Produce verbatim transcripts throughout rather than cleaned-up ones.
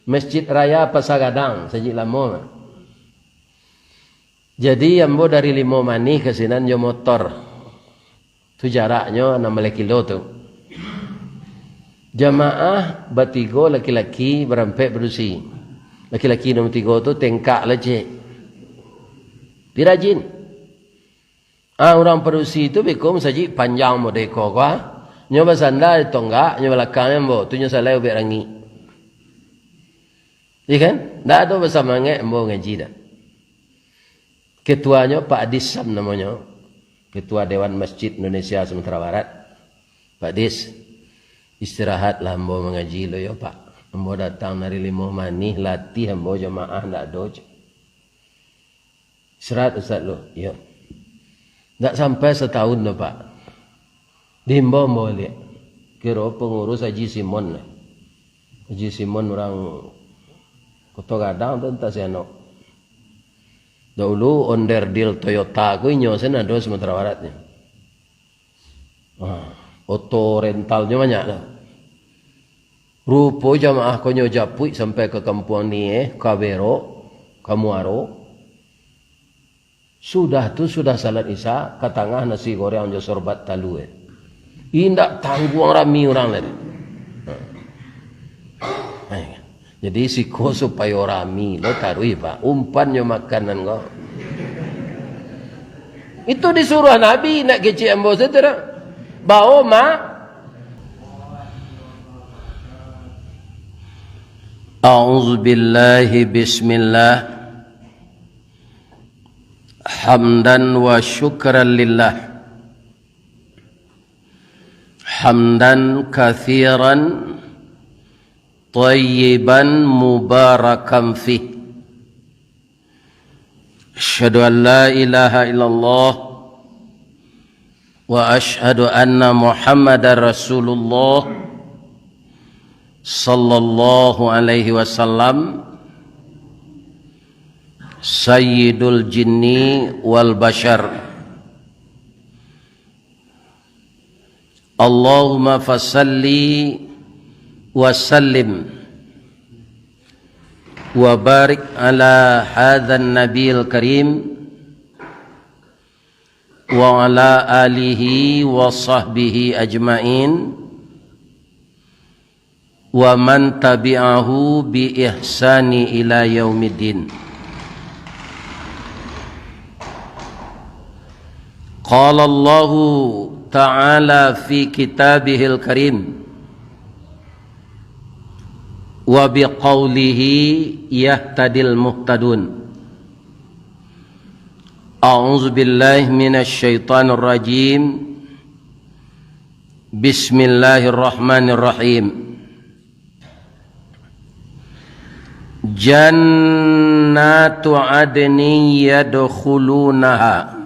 Masjid Raya Pasar Gadang, sajik lamo mah. Jadi, ambo dari Limau Manih ka sinan jo motor. Tu jaraknyo anam baleh kilo tu. Jamaah batigo, laki-laki barampek padusi. Laki-laki nomor tigo tu tengkak lah ciek. Tapi rajin. Ah, urang padusi tu beko musajik panjang model iko ko, ah. Nyo basanda di tonggak, nyo balakang ambo, tu nyo salai ubek rangik. Iya kan? Ndak ado basamangek ambo ngaji dah. Ketuanyo Pak Adis Sam namonyo. Ketua Dewan Masjid Indonesia Sumatera Barat. Pak Adis, istirahatlah ambo mangaji lo yo, Pak. Ambo datang dari Limau Manih, latih ambo jamaah ndak ado, cek. Istirahat, Ustaz, lo. Iyo. Ndak sampai satahun doh, Pak. Diimbau ambo baliak. Kiro pangurus Haji Simon lah. Haji Simon urang Koto Gadang tu, antah sianok. Dahulu onderdil Toyota ko inyo sen ado Sumatera Barat ni. Ha, oto rentalnyo banyak lah. Rupo jamaah ko nyo japuik sampai ka Kampuang Nieh, ka Berok, ka Muaro. Sudah tu, sudah salat Isya, ka tangah nasi goreng jo sorbat talua. Indak tangguang rami urang lai. Jadi, siko supayo rami lo taruih, Pak. Umpan jo makanan ko. Itu disuruah Nabi, nak kecek ambo sajo tu. Bawo, Mak. A'udzubillahi, bismillah. Hamdan wa syukran lillah. Hamdan katsiran thayyiban mubarakan fih. Asyhadu an la ilaha illallah wa asyhadu anna Muhammadar Rasulullah sallallahu alaihi wasallam, sayyidul jinni wal bashar. Allahumma fasalli wa sallim wa barik ala hadzan nabiyil karim wa ala alihi wa sahbihi ajmain wa man tabi'ahu bi ihsani ila yaumiddin. Qala Allahu ta'ala fi kitabihil karim, wa biqaulihi yahtadil muhtadun. A'udzubillahi minasyaitonirrajim. Bismillahirrahmanirrahim. Jannatu adnin yadkhulunaha.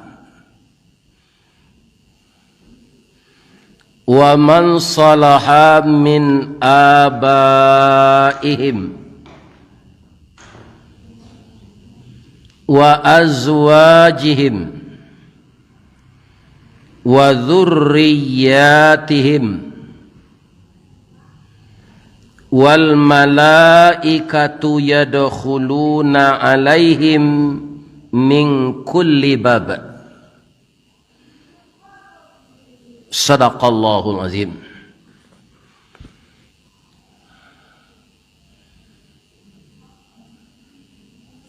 Wa man salaha min abaihim wa azwajihim wa dzurriyyatihim, wal malaikatu yadkhuluna alaihim min kulli bab. Sadaqallahul azim.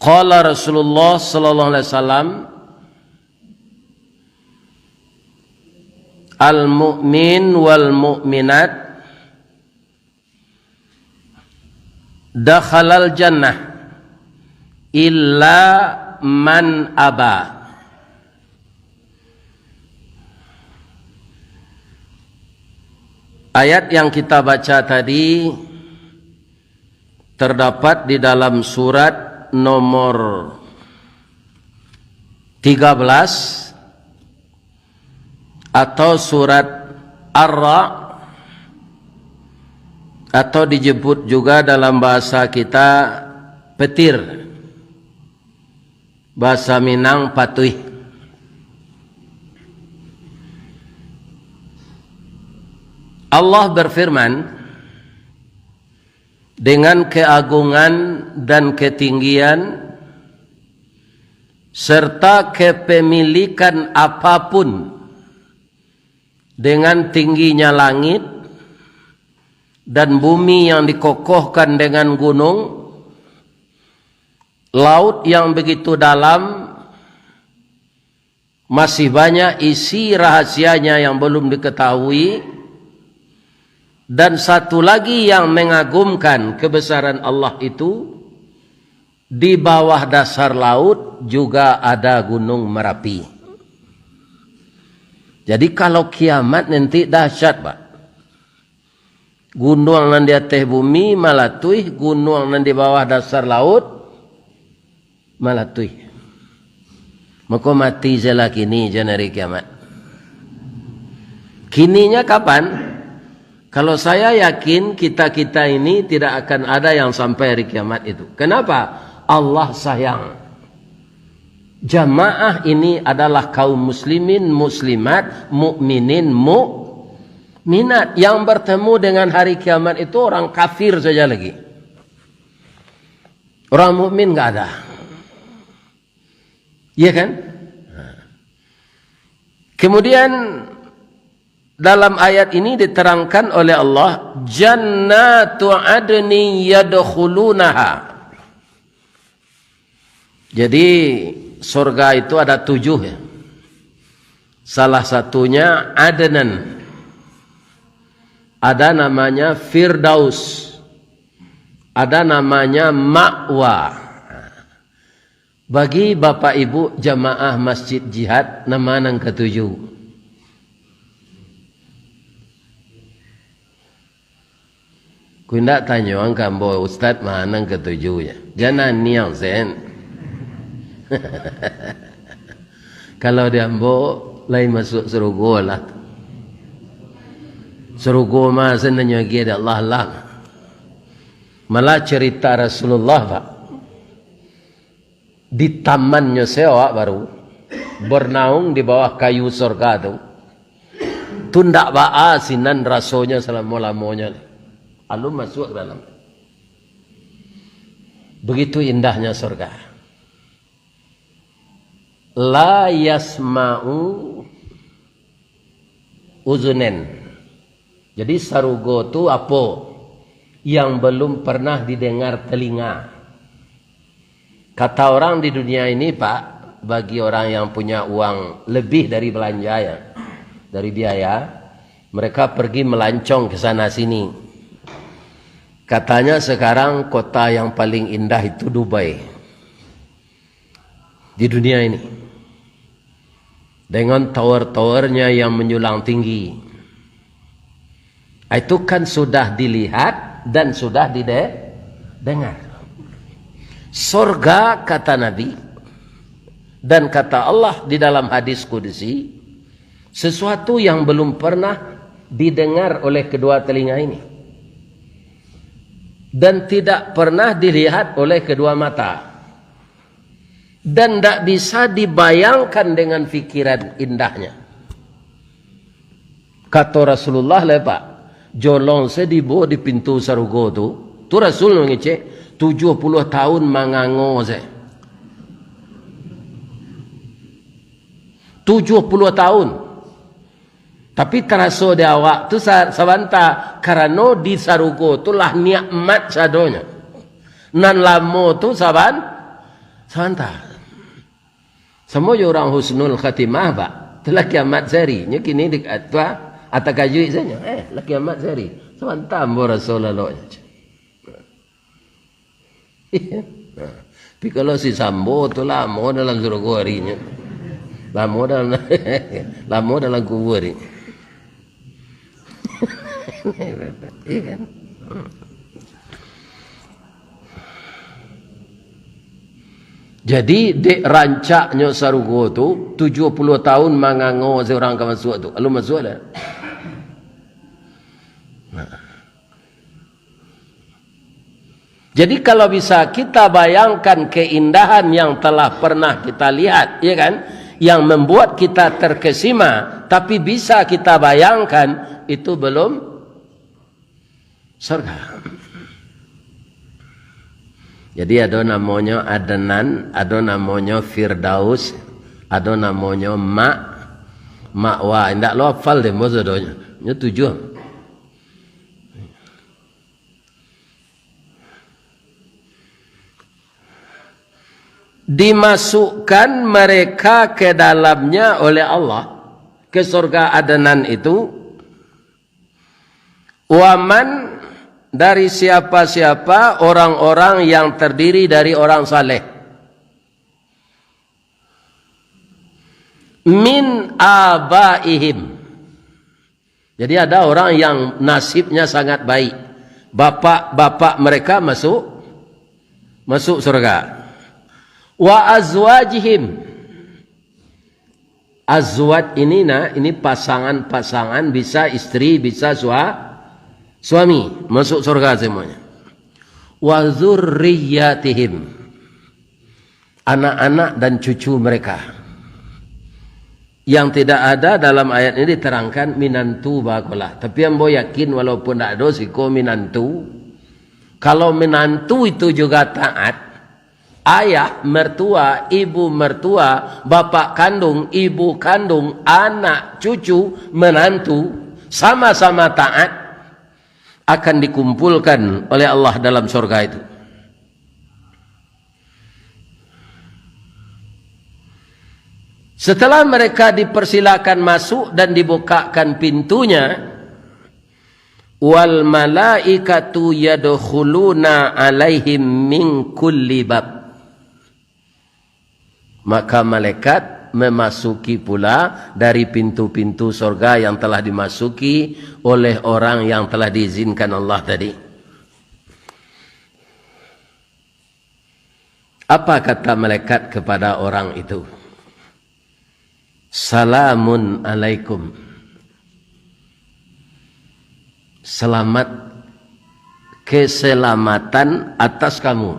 Qala Rasulullah sallallahu alaihi wasallam, al-mu'min wal mu'minat dakhalal jannah illa man aba. Ayat yang kita baca tadi terdapat di dalam surat nomor tiga belas atau surat Ar-Ra', atau disebut juga dalam bahasa kita petir, bahasa Minang patuih. Allah berfirman, dengan keagungan dan ketinggian, serta kepemilikan apapun dengan tingginya langit dan bumi yang dikokohkan dengan gunung, laut yang begitu dalam, masih banyak isi rahasianya yang belum diketahui, dan satu lagi yang mengagumkan kebesaran Allah itu, di bawah dasar laut juga ada Gunung Merapi. Jadi, kalau kiamat nanti dahsyat, Pak. Gunuang nan di ateh bumi malatuih, gunuang nan di bawah dasar laut malatuih. Mako mati sajolah kini, jan ari kiamat. Kininya kapan? Kalau saya yakin, kita-kita ini tidak akan ada yang sampai hari kiamat itu. Kenapa? Allah sayang. Jamaah ini adalah kaum muslimin, muslimat, mukminin, mukminat. Yang bertemu dengan hari kiamat itu orang kafir saja lagi. Orang mukmin nggak ada. Iya kan? Kemudian, dalam ayat ini diterangkan oleh Allah, "Jannatu adnin yadkhulunaha." Jadi, surga itu ada tujuh, ya. Salah satunya Adnan. Ada namanya Firdaus. Ada namanya Ma'wa. Bagi Bapak Ibu jamaah Masjid Jihad, nama nan katuju? Ku indak tanyo ang ka ambo, Ustaz, ma nan katuju, ya? Jan aniang sen. Kalau di ambo, lai masuak sarugo lah. Sarugo ma sen nan nyo agiah di Allah lah. Malah cerita Rasulullah, Pak. Di tamannyo se awak baru, bernaung di bawah kayu sorga tu, tu ndak baa sinan rasonyo salamo-lamonyo. Alun masuak ka dalam. Begitu indahnya sorga. La yasma'u uzunen. Jadi, sarugo tu apo yang belum pernah didengar telinga? Kata orang di dunia ini, Pak, bagi orang yang punya uang lebih dari belanja, ya, dari biaya, mereka pergi melancong ke sana sini. Katanya sekarang kota yang paling indah itu Dubai di dunia ini, dengan tower-towernya yang menjulang tinggi. Itu kan sudah dilihat dan sudah didengar. Sorga, kata Nabi, dan kata Allah di dalam hadis kudusi, sesuatu yang belum pernah didengar oleh kedua telinga ini, dan tidak pernah dilihat oleh kedua mata, dan ndak bisa dibayangkan dengan pikiran indahnya. Kato Rasulullah lai, Pak, jolong se dibo di pintu sarugo tu, tu Rasul mangecek, tujuah puluah tahun mangango se. Tujuah puluah tahun. Tapi taraso di awak tu sa-, sabanta, karano di sarugo tu lah nikmat sadonyo. Nan lamo tu saban-, sabanta. Samo jo urang husnul khatimah, Pak. Tu lah kiamat sehari. Nyo kini di, tu lah, atakajuik sajo. Eh, lah kiamat sehari. Sabanta ambo raso laloknyo. Nah, tapi kalau si Sambo tu lamo dalam surugo arinyo. Lamo dalam, lamo dalam kubua arinyo. Iya kan? Jadi, dek rancaknyo sarugo tu, tujuah puluah tahun mangango se urang ka masuak tu. Alun masuak dah. Nah. Jadi, kalau bisa kita bayangkan keindahan yang telah pernah kita lihat, ya kan? Yang membuat kita terkesima, tapi bisa kita bayangkan, itu belum surga. Jadi ado namonyo Adnan, ado namonyo Firdaus, ado namonyo Mak, Makwa. Indak lo hafal deh mo sadonyo. Nyo tujuah. Dimasukkan mereka ke dalamnya oleh Allah, ke surga Adnan itu, waman, dari siapa-siapa orang-orang yang terdiri dari orang saleh. Min abaihim. Jadi ada orang yang nasibnya sangat baik. Bapak-bapak mereka masuk, masuk surga. Wa azwajihim. Azwaj ini, nah, ini pasangan-pasangan, bisa istri, bisa sua-, suami, masuk surga semuanya. Wa dzurriyyatihim, anak-anak dan cucu mereka. Yang tidak ada dalam ayat ini diterangkan minantu bakolah. Tapi ambo yakin walaupun dak ado siko minantu, kalau minantu itu juga taat, ayah mertua, ibu mertua, bapak kandung, ibu kandung, anak, cucu, menantu, sama-sama taat, akan dikumpulkan oleh Allah dalam surga itu. Setelah mereka dipersilakan masuk dan dibukakan pintunya, wal malaikatu yadkhuluna alaihim min kulli bab. Maka malaikat memasuki pula dari pintu-pintu sorga yang telah dimasuki oleh orang yang telah diizinkan Allah tadi. Apa kata malaikat kepada orang itu? Salamun alaikum. Selamat, keselamatan atas kamu.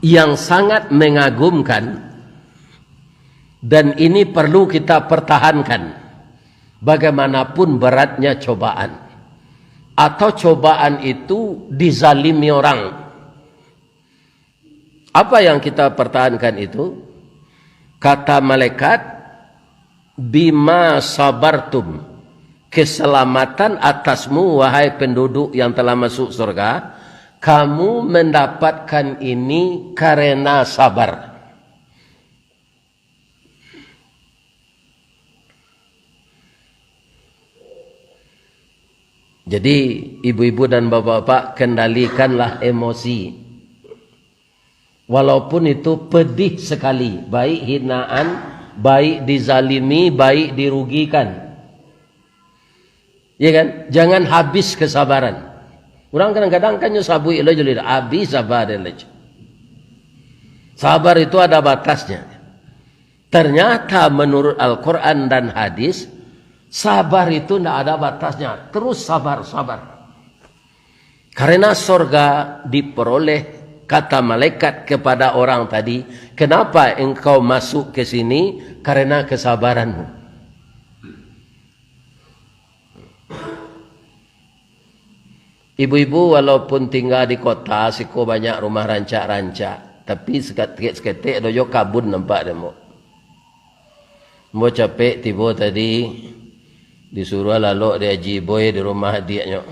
Yang sangat mengagumkan, dan ini perlu kita pertahankan, bagaimanapun beratnya cobaan, atau cobaan itu dizalimi orang. Apa yang kita pertahankan itu? Kata malaikat, "Bima sabartum." Keselamatan atasmu, wahai penduduk yang telah masuk surga, kamu mendapatkan ini karena sabar. Jadi, ibu-ibu dan bapak-bapak, kendalikanlah emosi. Walaupun itu pedih sekali, baik hinaan, baik dizalimi, baik dirugikan. Ya kan? Jangan habis kesabaran. Urang kadang-kadang kan nyo sabuik lo jo lidah, habis sabar deh lo. Sabar itu ada batasnya. Ternyata menurut Al-Quran dan hadis, sabar itu ndak ada batasnya. Terus sabar, sabar. Karena sorga diperoleh, kata malaikat kepada orang tadi, "Kenapa engkau masuk ke sini?" "Karena kesabaranmu." Ibu-ibu, walaupun tinggal di kota, siko banyak rumah rancak-rancak, tapi saketek-saketek ado jo kabun nampak dek ambo. Ambo capek tibo tadi, disuruah lalok di Aji Boy di rumah adiaknyo.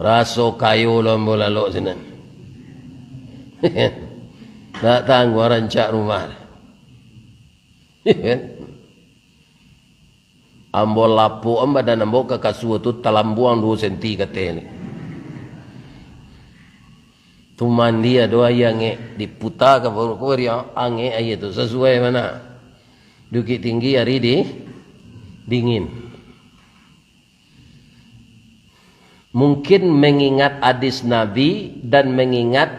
Raso kayo lo ambo lalok sinan. Ndak tangguang rancak rumah. Ambo lapok am badan ambo ka kasua tu talambuang duo senti kateh ni. Tu mandi ado aia angek, diputa ka paruik ko, angek aia tu, sasuai bana. Bukik Tinggi ari di, dingin. Mungkin mengingat hadis Nabi dan mengingat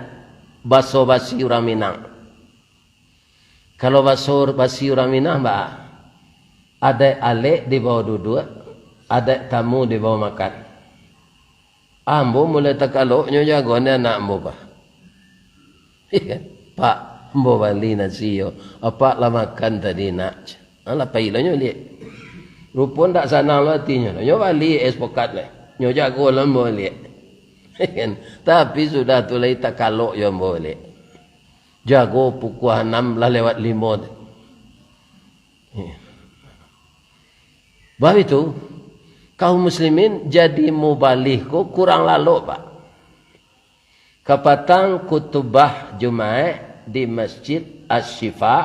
baso basi urang Minang. Kalau baso basi urang Minang, ba, adaik alek dibao duduak, adaik tamu dibao makan. Ambo mulai takaloknyo jago ni anak ambo, bah. "Pak, ambo bali nasi yo. Apak lah makan tadi, nak?" Alah, pai lo nyo liek. Rupo ndak sanang lo atinyo. Nyo baliak es pokat lai. Nyo jago lo ambo baliak. Kan? Tapi sudah tu lai takalok jo ambo baliak. Jago pukua anam lah lewat limo tu. Bab itu, kaum muslimin jadi mubalih ko kurang lalok, Pak. Kapatang kutubah Jumaik di Masjid Asy-Syifa,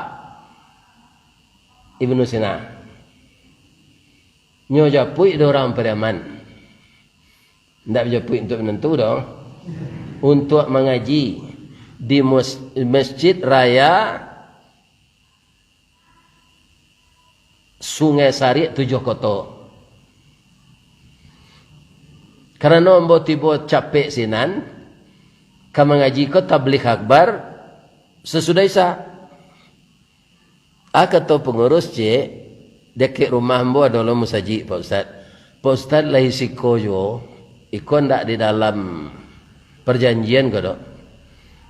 Ibnu Sina. Nyo japuik dek urang Pariaman. Ndak bajapuik untuak minantu doh. Untuak mangaji di mus-, Masjid Raya Sungai Sarik Tujuah Koto. Karano ambo tibo capek sinan, ka mangaji ko tabligh akbar sasudah Isya. Ah, kato pangurus, "Cik, dakek rumah ambo ado lo musajik, Pak Ustad." "Pak Ustad lai siko juo, iko ndak di dalam parjanjian ko doh.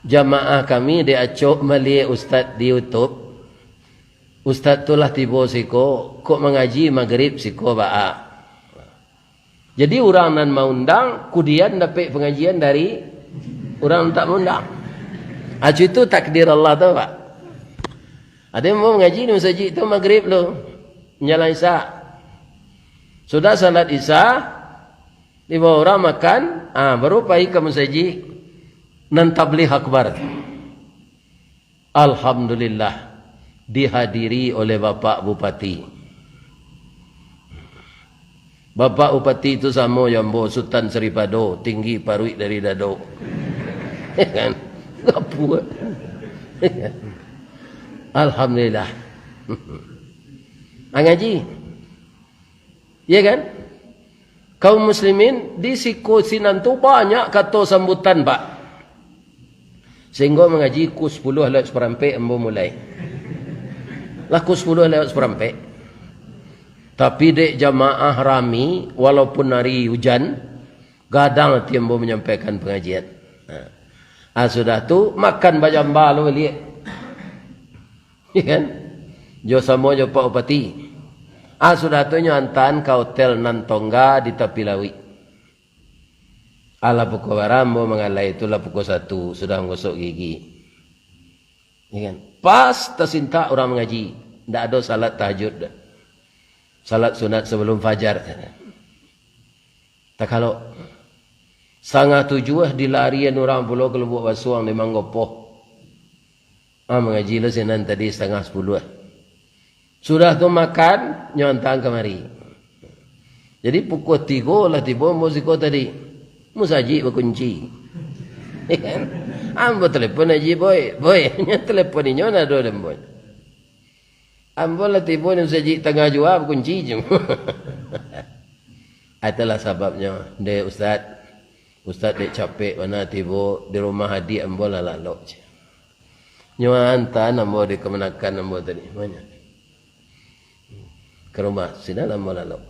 Jamaah kami dek acok maliek ustad di YouTube. Ustad tu lah tibo siko, kok mangaji magrib siko baa." Jadi, urang nan maundang, kudian dapek pangajian dari urang nan tak maundang. Acu itu takdir Allah tu, Pak. Ado yang mau mangaji di masajik tu magrib tu, manjalang Isya. Sudah salat Isya, dibawa urang makan, ah, baru pai ka masajik nan tabligh akbar. Alhamdulillah, dihadiri oleh Bapak Bupati. Bapak Bupati tu samo jo ambo, Sutan Saripado, tinggi paruik dari dado. Kan? Kapua. Alhamdulillah. Ah, ngaji. Iya kan? Kaum muslimin, di siko sinan tu banyak kato sambutan, Pak. Sehinggo mangaji pukua sapuluah lewat saparampek ambo mulai. Lah pukua sapuluah lewat saparampek. Tapi dek jamaah rami, walaupun ari ujan, gadang ati ambo manyampaikan pangajian. Nah. Ah, sudah tu, makan bajamba lo baliak. Iya kan? Jo samo jo Pak Bupati. Ah, sudah tu nyo antaan ka hotel nan tongga di tapi lauik. Alah pukua bara ambo mangalai tu lah pukua satu, sudah manggosok gigi. Iya kan? Pas tasintak urang mangaji, ndak ado salat tahajud doh. Salat sunat sabalum fajar. Takalok. Satangah tujuah dilarian urang pulo ka Lubuak Basuang di Manggopoh. Ah, mangaji lo sinan tadi satangah sapuluah. Sudah tu makan, nyo antaan kamari. Jadi pukua tigo lah tibo ambo siko tadi. Musajik bakunci. Ambo telepon Haji Boy. "Boy," nyo telepon inyo nado den, Boy. "Ambo lah tibo di musajik tangah juo, bakunci," ceh. Itulah sababnyo, "Ndeh Ustad, Ustad dek capek bana tibo, di rumah adiak ambo lah lalok," ceh. Nyo antaan ambo di kamanakan ambo tadi, banyak. Ka rumah, sinan lah ambo lalok.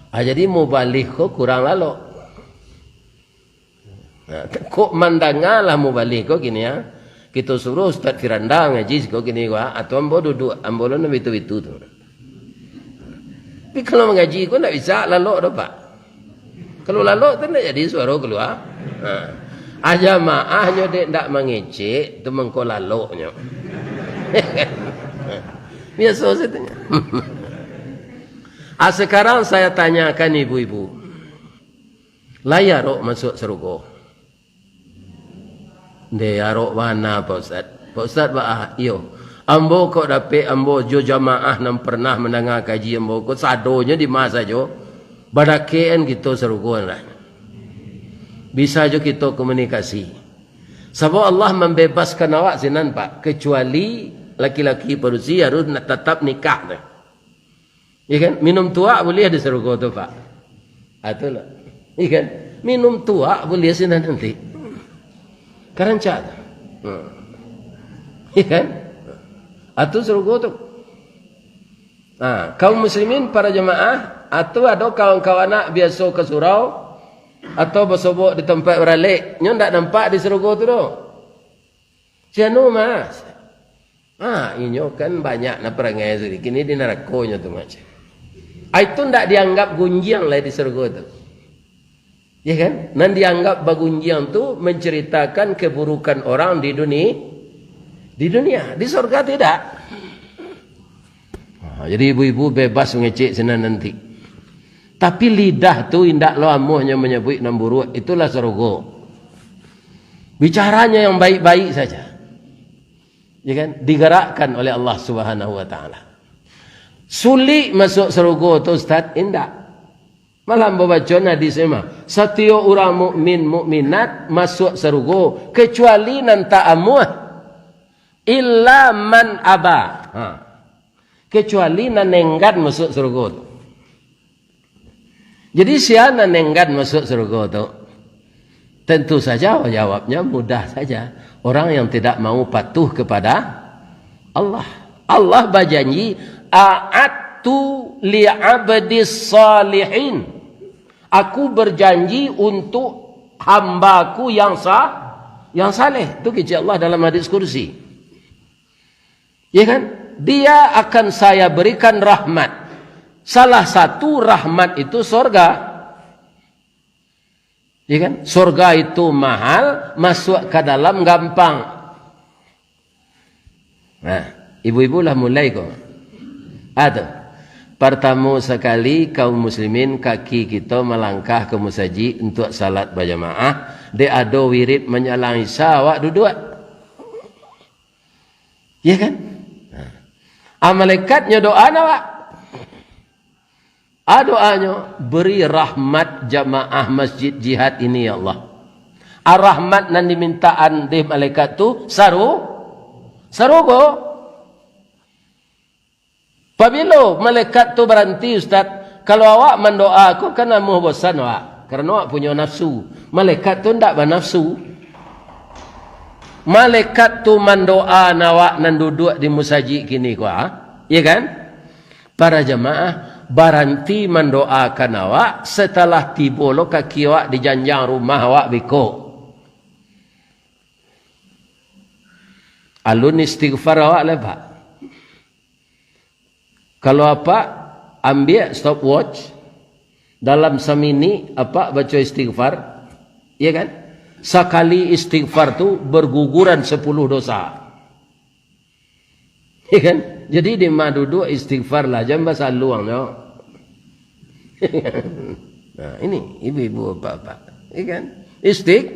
Ah, jadi mubalih ko kurang lalok. Nah, kok mandanga lah mubalih ko kini, ah. Kito suruh Ustaz Firanda ngaji siko kini ko, ah, atau ambo duduk, ambo lo nan bitu-bitu tu. Tapi kalau mangaji ko ndak bisa lalok doh, Pak. Kalau lalok tu ndak jadi suaro kalua. Ha. Ah, jamaahnyo dek ndak mangecek, tu mangko laloknyo. Biaso sajo tu nyo. Ah, sekarang saya tanyakan ibu-ibu. Lai arok masuak sarugo? Ndeh, arok bana, Pak Ustaz. Pak Ustaz baa? Iyo. Ambo kok dapek ambo jo jamaah nan parnah mandanga kaji ambo ko sadonyo di ma sajo, badakekan kito sarugo lah. Bisa jo kito komunikasi. Sabab Allah mambebaskan awak sinan, Pak. Kecuali laki-laki padusi harus na-, tatap nikah tu. Iya kan? Minum tuak buliah di sarugo tu, Pak. Ah, tu lah. Iya kan? Minum tuak buliah sinan nanti. Ka rancak tu. Hmm. Iya kan? Ah, tu sarugo tu. Ah, kaum muslimin, para jamaah, atau ado kawan-kawan nak biaso ka surau, atau basobok di tampek baralek, nyo ndak nampak di sarugo tu doh. Si anu, Mas. Ah, inyo kan banyak nan parangai tu, kini di narako nyo tu, Mas. Ah, itu ndak dianggap gunjiang lai di surga tu. Ya kan? Nan dianggap bagunjiang tu menceritakan keburukan orang di duni-, di dunia. Di surga tidak. Ah, jadi ibu-ibu bebas mangecek sinan nanti. Tapi lidah tu indak lo amuahnyo manyabuik nan buruak, itulah surga. Bicaranyo yang baik-baik saja. Ya kan? Digerakkan oleh Allah Subhanahu wa Ta'ala. Sulik masuak sarugo tu, Ustaz? Indak. Malah ambo baco hadis memang, satiok urang mukmin, mukminat masuak sarugo, kecuali nan tak amuah, illa man aba. Ha. Kecuali nan enggan masuak sarugo tu. Jadi, sia nan enggan masuak sarugo tu? Tentu saja jawabnya mudah saja. Orang yang tidak mau patuh kepada Allah. Allah bajanji, "A'adtu li abdis salihin." Aku berjanji untuk hamba-Ku yang sa-, yang saleh. Itu kecek Allah dalam hadis kursi. Ya kan? Dia akan Saya berikan rahmat. Salah satu rahmat itu sorga. Ya kan? Sorga itu mahal, masuak ka dalam gampang. Nah, ibu-ibu lah mulai ko. Ado. Partamo sakali, kaum muslimin, kaki kito malangkah ka musajik untuak salat bajamaah, dek ado wirid manjalang Isya, awak duduak. Ya kan? Nah. Ah, malaikatnyo doa nak, Pak? Ah, doanyo, "Beri rahmat jamaah Masjid Jihad ini, ya Allah." Ah, rahmat nan dimintaan dek malaikat tu saru-, sarugo. Pabilo malaikat tu baranti, Ustaz? Kalau awak mandoa ko kan namuah bosan awak, karano awak punyo nafsu. Malaikat tu ndak banafsu. Malaikat tu mandoa awak nan duduak di musajik kini ko, ah. Iya kan? Para jamaah, baranti mandoakan awak setelah tibo lo kaki awak di janjang rumah awak beko. Alun istighfar awak lah, Pak. Kalau apak ambiak stopwatch, dalam saminik apak baco istighfar, iya kan? Sakali istighfar tu berguguran sepuluh dosa. Iya kan? Jadi, di ma duduak istighfar lah, jan basaluang nyo. Nah, ini ibu-ibu, bapak-bapak. Iya kan? Istig-,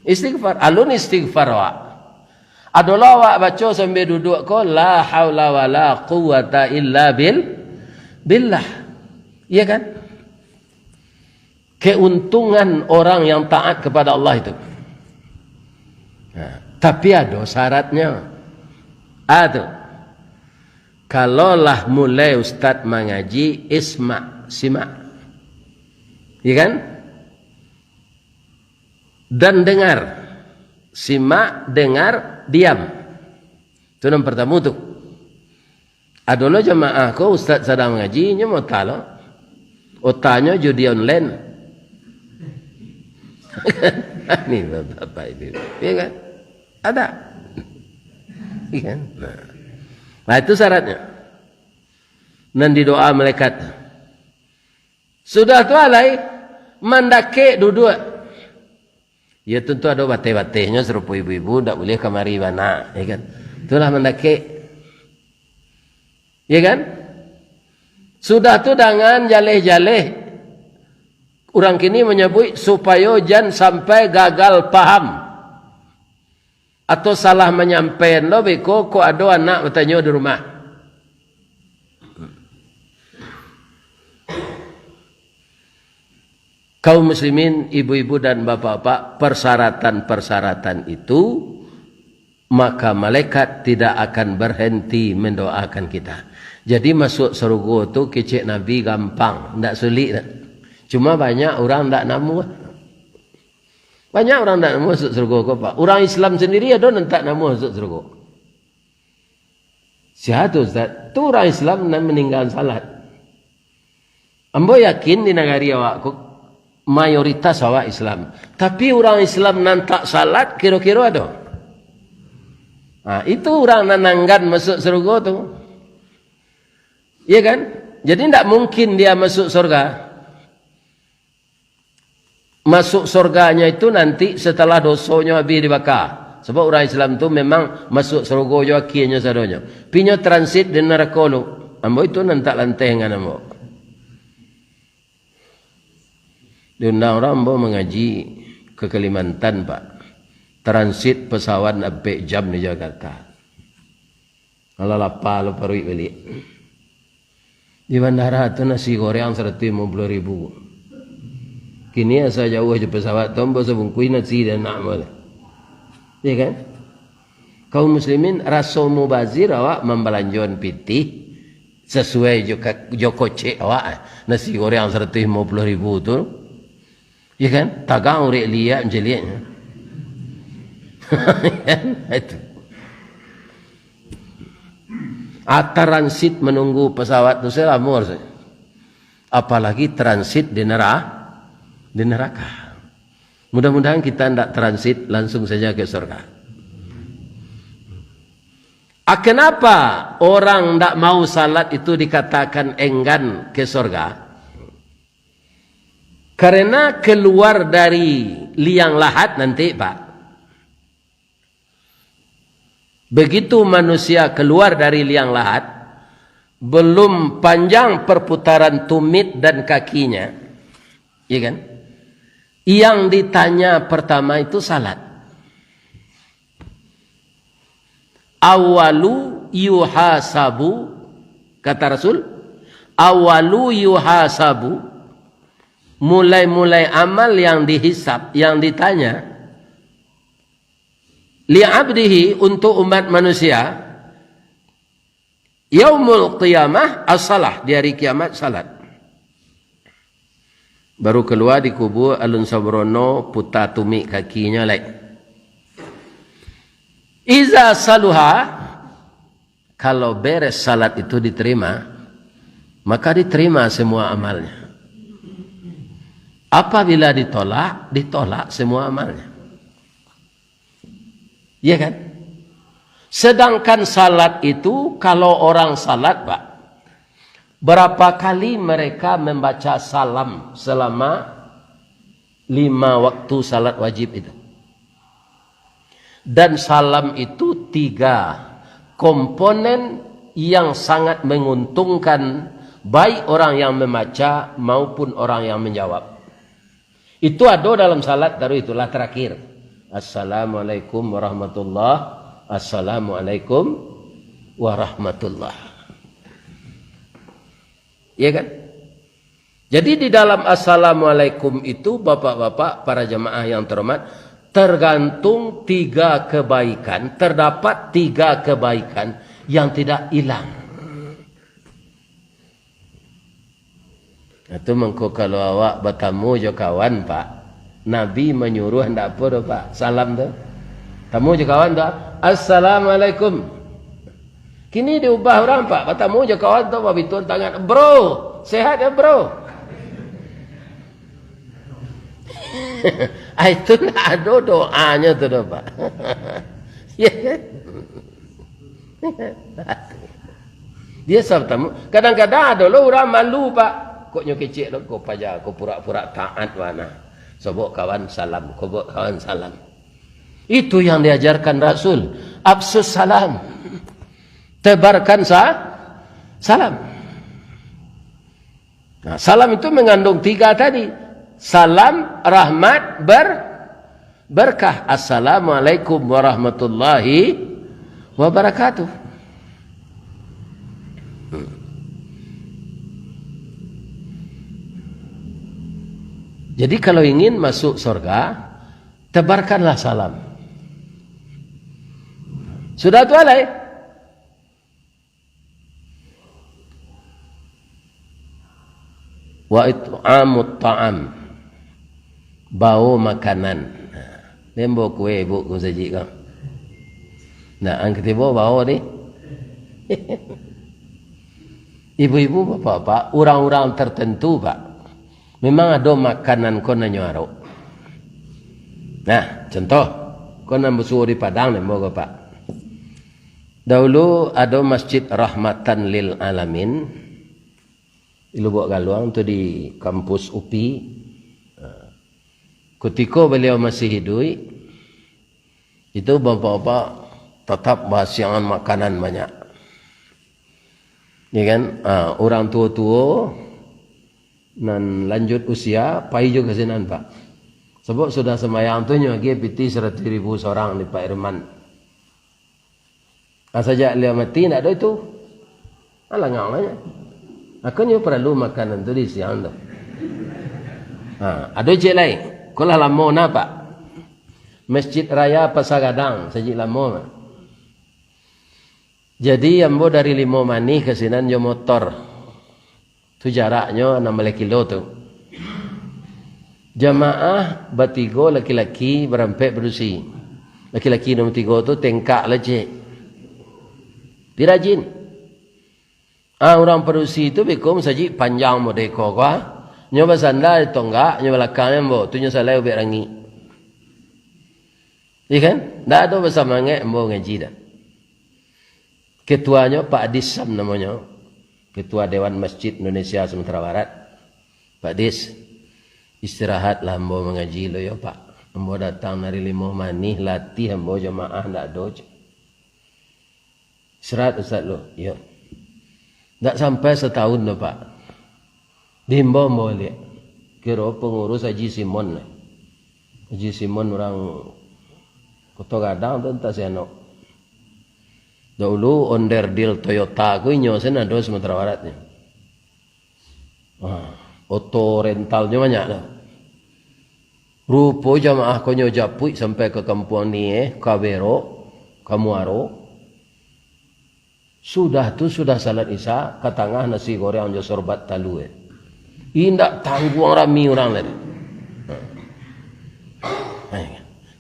istighfar. Alun istighfar awak. Adolah awak baco sambil duduak ko, "La haula wala quwwata illa bil-, billah." Iya kan? Keuntungan orang yang taat kepada Allah itu. Nah, tapi ado syaratnya. Ah, tu. Kalau lah mulai ustaz mangaji, isma', simak. Iya kan? Dan dengar. Simak, dengar, diam. Itu nan pertama tu. Ado lo jamaah ko, ustaz sadang mangaji, inyo mota lo. Otanyo judi online. Ni bapak-bapak ini. Iya kan? Ada. Iya kan? Nah. Nah, itu syaratnya. Nan didoa malaikat. Sudah tu alai, mandakek duduak. Ya, tentu ado bateh-batehnyo, sarupo ibu-ibu ndak buliah kamari bana, ya kan? Itulah mandakek. Ya kan? Sudah tu dangan jaleh-jaleh. Urang kini manyabuik supayo jan sampai gagal paham. Atau salah manyampaian lo beko, kok ado anak batanyo di rumah. Kaum muslimin, ibu-ibu dan bapak-bapak, persyaratan-persyaratan itu, maka malaikat tidak akan berhenti mendoakan kita. Jadi, masuk sarugo tu kecek Nabi gampang, ndak sulik dak. Cuma banyak urang ndak namuah. Banyak urang ndak namuah masuk sarugo ko, Pak. Urang Islam sendiri ado nan tak namuah masuk sarugo. Sia tu, Ustaz? Tu urang Islam nan maninggakan salat. Ambo yakin di nagari awak ko, mayoritas awak Islam. Tapi urang Islam nan tak salat, kiro-kiro ado? Ha, itu urang nan anggan masuk sarugo tu. Iya kan? Jadi, ndak mungkin dia masuk surga. Masuk surganyo itu nanti setelah dosonyo habis dibaka. Sabab urang Islam tu memang masuk surga jo akhirnyo sadonyo. Tapi nyo transit di narako lu. Ambo itu nan tak lanteh dengan ambo. Diundang urang, ambo mangaji ka Kalimantan, Pak. Transit pesawat ampek jam di Jakarta. Alah lapa lo paruik baliak. Di bandara tu nasi goreng saratuih limo puluah ribu. Kini asa jauah jo pesawat tu, ambo sabungkuih nasi dek anak ambo tu. Ya kan? Kaum muslimin, raso mubazir awak mambalanjoan pitih sasuai jo ka-, jo kocek awak, nasi goreng saratuih limo puluah ribu tu. Ya kan? Tagang urek liak mancaliaknyo. Kan? Itu. Ah, transit menunggu pesawat tu selama rasanya. Apalagi transit di nera-, di neraka. Mudah-mudahan kita ndak transit, langsung saja ke surga. Ah, kenapa orang ndak mau salat itu dikatakan enggan ke surga? Karena keluar dari liang lahat nanti, Pak. Begitu manusia keluar dari liang lahat, belum panjang perputaran tumit dan kakinya, ya kan? Yang ditanya pertama itu salat. "Awalu yuhasabu," kata Rasul, "awalu yuhasabu," mulai-mulai amal yang dihisab, yang ditanya, "li abdihi," untuk umat manusia, "yaumul qiyamah as-salah," di hari kiamat salat. Baru kalua di kubua, alun saborono puta tumik kakinyo lai. "Iza saluha," kalau beres salat itu diterima, maka diterima semua amalnya. Apabila ditolak, ditolak semua amalnya. Iya kan? Sedangkan salat itu, kalau orang salat, Pak, berapa kali mereka membaca salam selama lima waktu salat wajib itu? Dan salam itu tiga komponen yang sangat menguntungkan, baik orang yang membaca maupun orang yang menjawab. Itu ado dalam salat, taruih itulah terakhir. "Assalamualaikum warahmatullah, assalamualaikum warahmatullah." Iya kan? Jadi di dalam assalamualaikum itu, bapak-bapak, para jamaah yang terhormat, tergantung tiga kebaikan, terdapat tiga kebaikan yang tidak hilang. Nah, tu mangko kalau awak batamu jo kawan, Pak, Nabi manyuruah ndak apo doh, Pak, salam tu. Tamu jo kawan tu, "Assalamualaikum." Kini diubah urang, Pak, batamu jo kawan tu, babituan tangan, "Bro, sehat ya, bro?" Ah, itu ndak ado doanyo tu doh, Pak. Ya kan? Dia sabab tamu. Kadang-kadang ado lo urang malu, Pak. Kok nyo kecek lo, ko paja, ko pura-pura taat bana. Sobok kawan salam, kobok kawan salam. Itu yang diajarkan Rasul. Afsus salam. Tebarkan sa-, salam. Nah, salam itu mengandung tiga tadi. Salam, rahmat, ber-, berkah. Assalamualaikum warahmatullahi wabarakatuh. Hmm. Jadi kalau ingin masuk surga, tebarkanlah salam. Sudah tu alai. Wa it'amut ta'am, bao makanan. Nah, den bao kue, Bu, ka masajik ko. Nah, ang katibo bao ni. Ibu-ibu, bapak-bapak, urang-urang tertentu, Pak, memang ado makanan ko nan nyo arok. Nah, contoh, ko nan basuo di Padang, den bao ko, Pak. Dahulu ado Masjid Rahmatan lil Alamin, di Lubuak Galuang tu, di kampus upi. Ha. Kutiko baliau masih iduik, itu bapak-bapak tatap basiangan makanan banyak. Ya kan? Ha, urang tuo-tuo nan lanjut usia, pai jo ka sinan, Pak. Sabab sudah sambayang tu nyo agiah pitih saratuih ribu surang di Pak Irman. Ah, sajak liau mati, ndak ado itu. Alangang lah nyo. Mako nyo paralu makanan tu di siang tu. Ha, ado ciek lai. Ko lah lamo nah, Pak. Masjid Raya Pasar Gadang, sajak lamo mah. Jadi, ambo dari Limo Manih ka sinan jo motor. Tu jaraknyo anam baleh kilo tu. Jamaah batigo, laki-laki barampek padusi. Laki-laki nomor tigo tu tengkak lah ciek. Pi rajin. Ah, urang padusi tu beko masajik panjang modeko ko, ah. Nyo basanda di tonggak, nyo balakang ambo, tu nyo salai ubek rangik. Iya kan? Ndak ado basamangek ambo ngaji dah. Ketuanyo Pak Adis Sam namonyo. Ketua Dewan Masjid Indonesia Sumatera Barat. Pak Adis, istirahatlah ambo mangaji lo yo, Pak. Ambo datang dari Limo Manih, latih ambo jamaah ndak ado, cek. Istirahat, Ustaz, lo. Iyo. Ndak sampai satahun doh, Pak. Diimbau ambo baliak. Kiro pangurus Haji Simon lah. Haji Simon urang Koto Gadang tu, antah sianok. Dahulu onderdil Toyota ko inyo sen ado Sumatera Barat ni. Ha, oto rentalnyo banyak tu. Rupo jamaah ko nyo japuik sampai ka Kampuang Nieh, ka Berok, ka Muaro. Sudah tu, sudah salat Isya, ka tangah nasi goreng jo sorbat talua. Indak tangguang rami urang lai. Ha.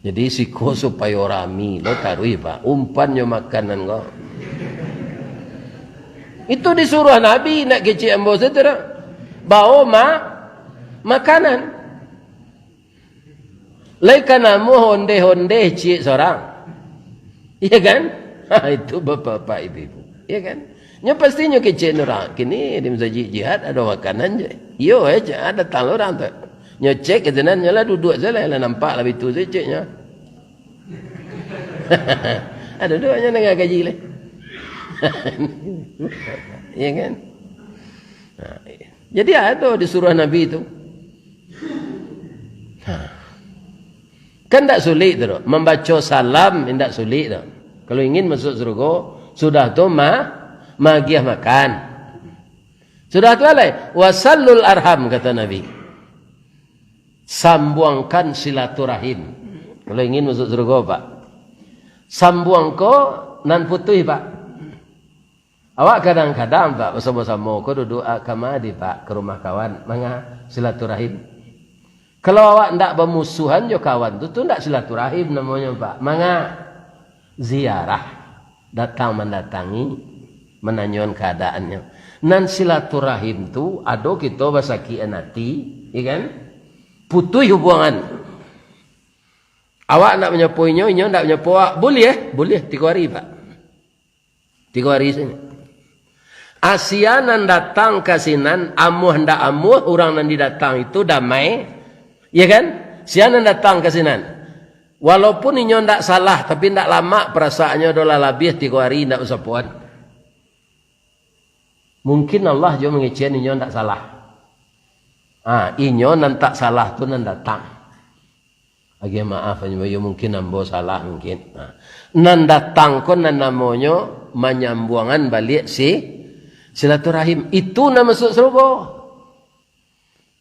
Jadi, siko supayo rami lo taruih, Pak. Umpan jo makanan ko. Itu disuruah Nabi, nak kecek ambo sajo tu. Bawo ma-, makanan. Lai ka namuah ondeh-ondeh ciek sorang. Iya kan? Ha, itu bapak-bapak, ibu-ibu. Iya kan? Nyo pasti nyo kecek urang. Kini di masajik jihad ado makanan je. Iyo, eh, cek, ado datang urang tu. Nyo cek ka sinan, nyo lah duduak sajo lah, lah nampak lah bitu sajo ceknyo. Ado duduak nyo danga kaji lai. Iya kan? Ha, iya. Jadi ado disuruah Nabi tu. Ha. Kan ndak sulik tu doh. Mambaco salam indak sulik doh. Kalau ingin masuk surga, sudah tu ma-, magiah makan. Sudah tu alai, "Wasallul arham," kata Nabi. Sambuangkan silaturahim. Kalau ingin masuk surga, Pak. Sambuang ko nan putuih, Pak. Awak kadang-kadang, Pak, basamo-samo ko duduak, ah, kamari, Pak, ka rumah kawan, manga silaturahim. Kalau awak ndak bamusuhan jo kawan tu, tu ndak silaturahim namonyo, Pak. Manga ziarah, datang mandatangi, mananyoan kaadaannyo. Nan silaturahim tu ado kito basakikan ati, ya kan? Putuih hubungan. Awak ndak manyapo inyo, inyo ndak manyapo awak. Buliah, buliah, tigo hari, Pak. Tigo hari sajo. Ah, sia nan datang ka sinan, amuah ndak amuah, urang nan didatang itu damai, ya kan? Sia nan datang ka sinan, walaupun inyo ndak salah, tapi ndak lamak parasaannyo, doh lah labiah tigo hari ndak basapoan. Mungkin Allah juo mangecekan inyo ndak salah. Ah, inyo nan tak salah tu nan datang. Agiah maaf, yo mungkin ambo salah mungkin. Nah, nan datang ko nan namonyo manyambuangan baliak si silaturahim. Itu nan masuak sarugo.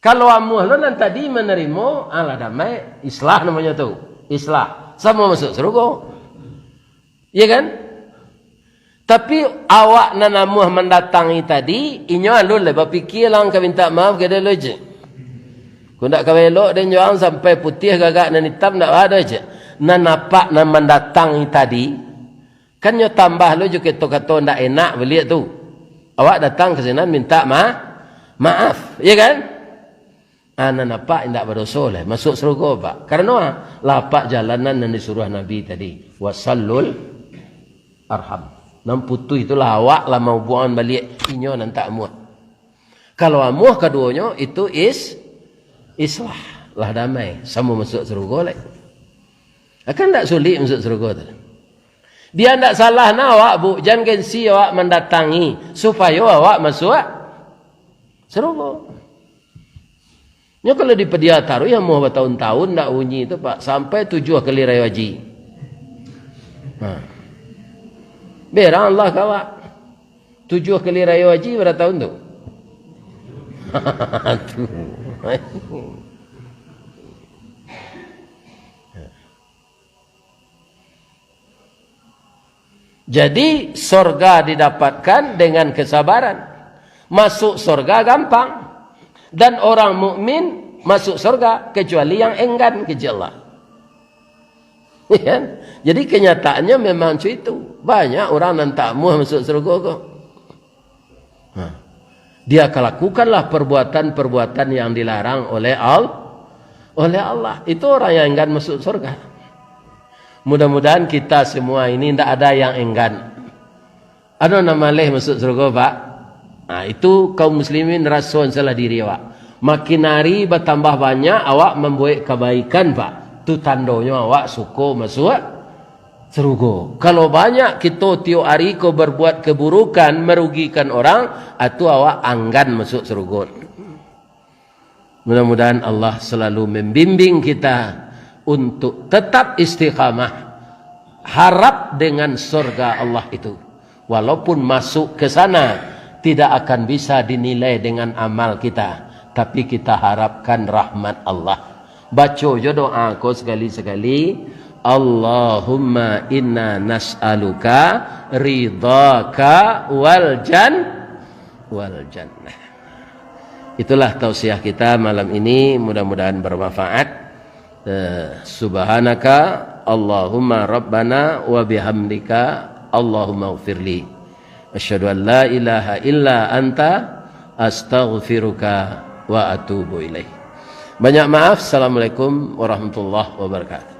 Kalau amuah lo nan tadi manarimo, alah damai, islah namonyo tu. Islah. Samo masuak sarugo. Iya kan? Tapi awak nan amuah mandatangi tadi, inyo alun lai bapikia lah ka mintak maaf ka dia lo je. Ko ndak ka elok den jo ang sampai putiah gagak nan itam ndak ado je. Nan apak nan mandatangi tadi, kan nyo tambah lo jo kato-kato ndak enak baliak tu. Awak datang ka sinan mintak ma-, maaf, iya kan? Ah, nan apak indak badoso lai, masuak sarugo, Pak. Karano, ah, lah apak jalanan nan disuruah Nabi tadi. Wasallul arham. Nan putuih tu lah awak lah mahubuangan baliak, inyo nan tak amuah. Kalau amuah kaduonyo, itu is-, islah. Lah damai, samo masuak sarugo lai. Akan ndak sulik masuak sarugo tu. Bia ndak salah nah awak, Bu, jan gengsi awak mandatangi, supayo awak masuak sarugo. Nyo kalau dipadia taruih, amuah batahun-tahun ndak bunyi tu, Pak, sampai tujuah kali rayo haji. Ha. Berang Allah ka awak. Tujuah kali rayo haji bara tahun tu? Tu. Jadi, sorga didapatkan dengan kesabaran. Masuk sorga gampang. Dan orang mukmin masuk sorga, kecuali yang enggan keji Allah. Kan? Jadi, kenyataannya memang macam itu. Banyak orang nan tak amuah masuk surga ko. Nah, dia akan lakukanlah perbuatan-perbuatan yang dilarang oleh Al-, oleh Allah. Itu orang yang enggan masuk surga. Mudah-mudahan kita semua ini ndak ada yang enggan. Ado nan maleh masuk surga, Pak? Nah, itu kaum muslimin raso salah diri awak. Makin hari batambah banyak awak mambuek kabaikan, Pak. Tu tandonyo awak suko masuk sarugo. Kalau banyak kito tiok ari ko berbuat keburukan, merugikan orang, ah, tu awak anggan masuk sarugo. Mudah-mudahan Allah selalu membimbing kita untuk tetap istiqamah, harap dengan surga Allah itu. Walaupun masuk ke sana, tidak akan bisa dinilai dengan amal kita, tapi kita harapkan rahmat Allah. Baco jo doa ko sekali-sekali, "Allahumma inna nas'aluka ridhaka wal jan-, wal jannah." Itulah tausiah kita malam ini, mudah-mudahan bermanfaat. Eh, subhanaka Allahumma rabbana wa bihamdika Allahumma ghfirli. Asyhadu an la ilaha illa anta astaghfiruka wa atubu ilaik. Banyak maaf. Assalamualaikum warahmatullahi wabarakatuh.